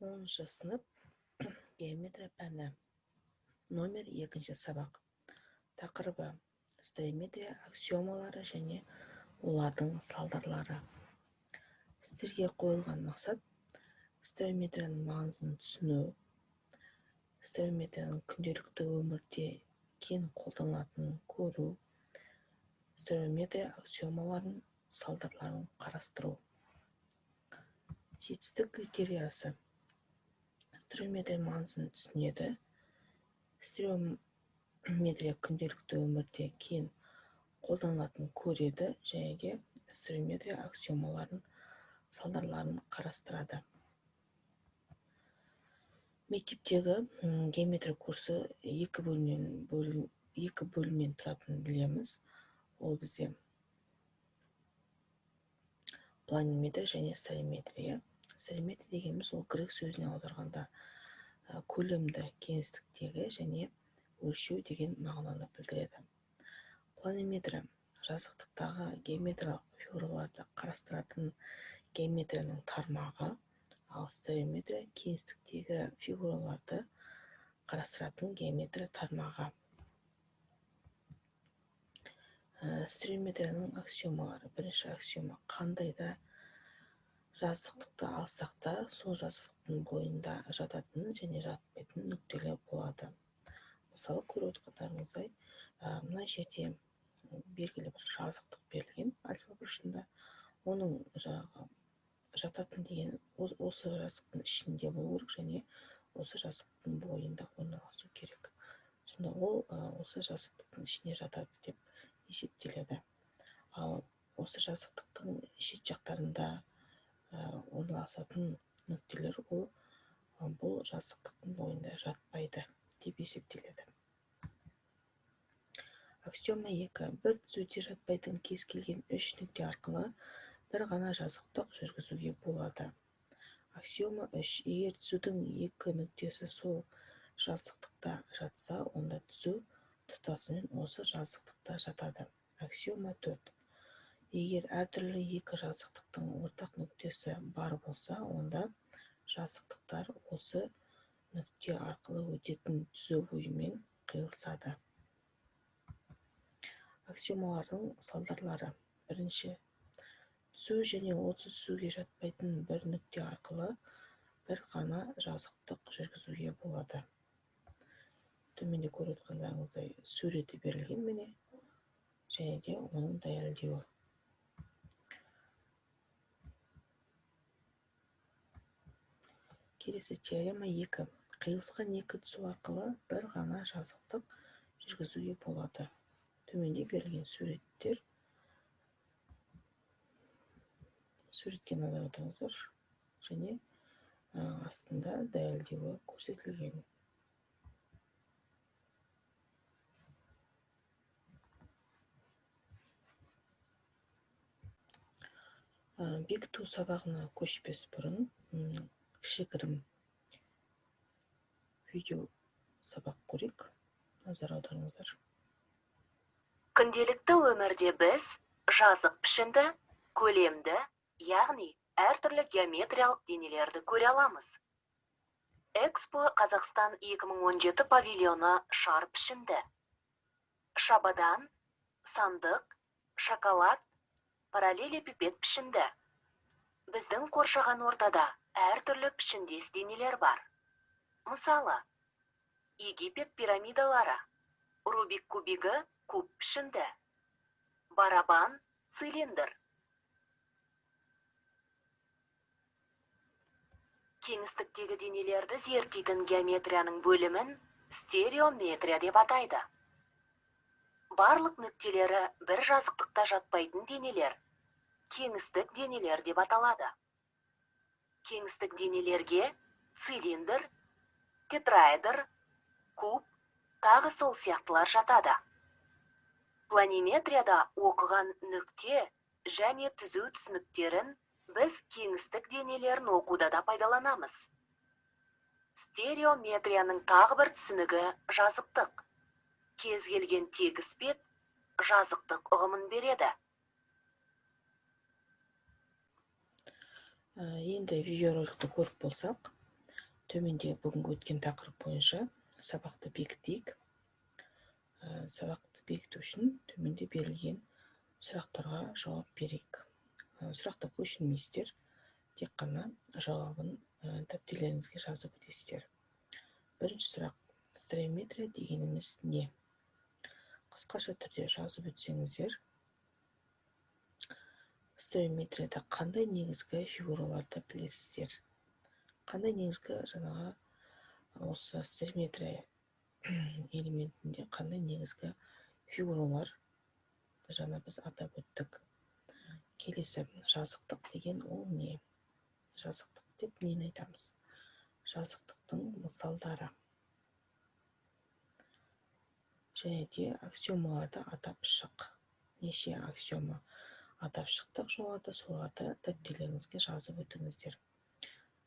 10 сынып геометрия пәні. Номер 2 сабақ. Тақырыбы: стереометрия аксиомалары және олардың салдарлары. Сіздерге қойылған мақсат: стереометрияның маңызын түсіну, стереометрияның күнделікті өмірде кең қолданылатынын көру, стереометрия аксиомаларының салдарларын қарастыру. Жетістік критериясы: стереометрия маңызын түсінеді, стереометрия күнделікті өмірде кең қолданылатынын көреді және де стереометрия аксиомаларының салдарларын қарастырады. Мектептегі геометрия курсы екі бөлімнен тұратынын білеміз. Ол бізде планиметрия және стереометрия. Стереометрия дегеніміз ол грек сөзіне аударғанда көлемді кеңістіктегі және өлшеу деген мағынаны білдіреді. Планиметрия жазықтықтағы геометриялық фигураларды қарастыратын геометрияның тармағы, ал стереометрия кеңістіктегі фигураларды қарастыратын геометрия тармағы. Стереометрияның аксиомалары. Бірінші аксиома: қандай да жазықтықты алсақ та, сол жазықтықтың бойында жататын және жатпайтын нүктелер болады. Мысалы, көріп отырғандарыңыздай, мына жерде белгілі бір жазықтық берілген альфа бұрышында. Оның жаңағы жататын деген осы жазықтың ішінде болу керек және осы жазықтың бойында орналасу керек. Сонда ол осы жазықтықтың ішіне жатады деп есептеледі. Ал осы жазықтықтың шет жақтарында орналасатын нүктелер ол бұл жазықтықтың бойында жатпайды деп есептеледі. Аксиома 2. Бір түзуде жатпайтын кез келген үш нүкте арқылы бір ғана жазықтық жүргізуге болады. Аксиома 3. Егер түзудің екі нүктесі сол жазықтықта жатса, онда түзу тұтасымен осы жазықтықта жатады. Аксиома 4. Егер әртүрлі екі жазықтықтың ортақ нүктесі бар болса, онда жазықтықтар осы нүкте арқылы өтетін түзу бойымен қиылысады. Аксиомалардың салдарлары. Бірінші, түзу және осы түзуге жатпайтын бір нүкте арқылы бір ғана жазықтық жүргізуге болады. Төменде көріп отырғандарыңыздай суреті берілген міне, және де оның дәлелдеуі. Келесі теорема 2. Қиылысқан екі түзу арқылы бір ғана жазықтық жүргізуге болады. Төменде берілген суреттер. Суретке назар аударыңыздар және астында дәлелдеуі көрсетілген. Бекіту сабағына көшпес бұрын кішігірім видео сабақ көрейік. Назар аударыңыздар. Күнделікті өмірде біз жазық пішінді, көлемді, яғни әртүрлі геометриялық денелерді көре аламыз. Экспо Қазақстан 2017 павильоны шар пішінді. Шабадан, сандық, шоколад, параллелепипед пішінді. Біздің қоршаған ортада әртүрлі пішіндес денелер бар. Мысалы, Египет пирамидалары, Рубик кубигі куб пішінді, барабан, цилиндр. Кеңістіктегі денелерді зерттейтін геометрияның бөлімін стереометрия деп атайды. Барлық нүктелері бір жазықтықта жатпайтын денелер кеңістік денелер деп аталады. Кеңістік денелерге цилиндр, тетраэдр, куб, тағы сол сияқтылар жатады. Планиметрияда оқыған нүкте және түзу түсініктерін біз кеңістік денелерін оқуда да пайдаланамыз. Стереометрияның тағы бір түсінігі жазықтық. Кез келген тегіс бет жазықтық ұғымын береді. Енді видеороликті көріп болсақ, Төменде бүгінгі өткен тақырып бойынша сабақты бекітейік. Сабақты бекіту үшін төменде берілген сұрақтарға жауап берейік. Сұрақты көшірмейсіздер, тек қана жауабын дәптерлеріңізге жазып өтесіздер. Бірінші сұрақ: стереометрия дегеніміз не? Қысқаша түрде жазып өтсеңіздер. Стереометрияда қандай негізгі фигураларды білесіздер? Қандай негізгі, жаңағы осы стереометрия элементінде қандай негізгі фигуралар жаңа біз атап өттік? Келесі: жазықтық деген ол не? Жазықтық деп нені айтамыз? Жазықтықтың мысалдары және де аксиомаларды атап шық. Неше аксиома атап шықтық жоғарыда, соларды дәптерлеріңізге жазып өтіңіздер.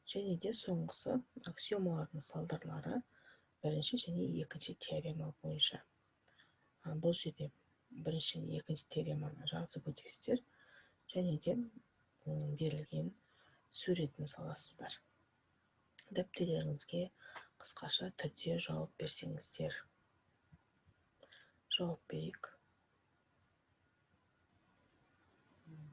Және де соңғысы: аксиомалардың салдарлары бірінші және екінші теорема бойынша. Бұл жерде бірінші және екінші теореманы жазып өтесіздер және де берілген суретін саласыздар. Дәптерлеріңізге қысқаша түрде жауап берсеңіздер. Жауап берейік.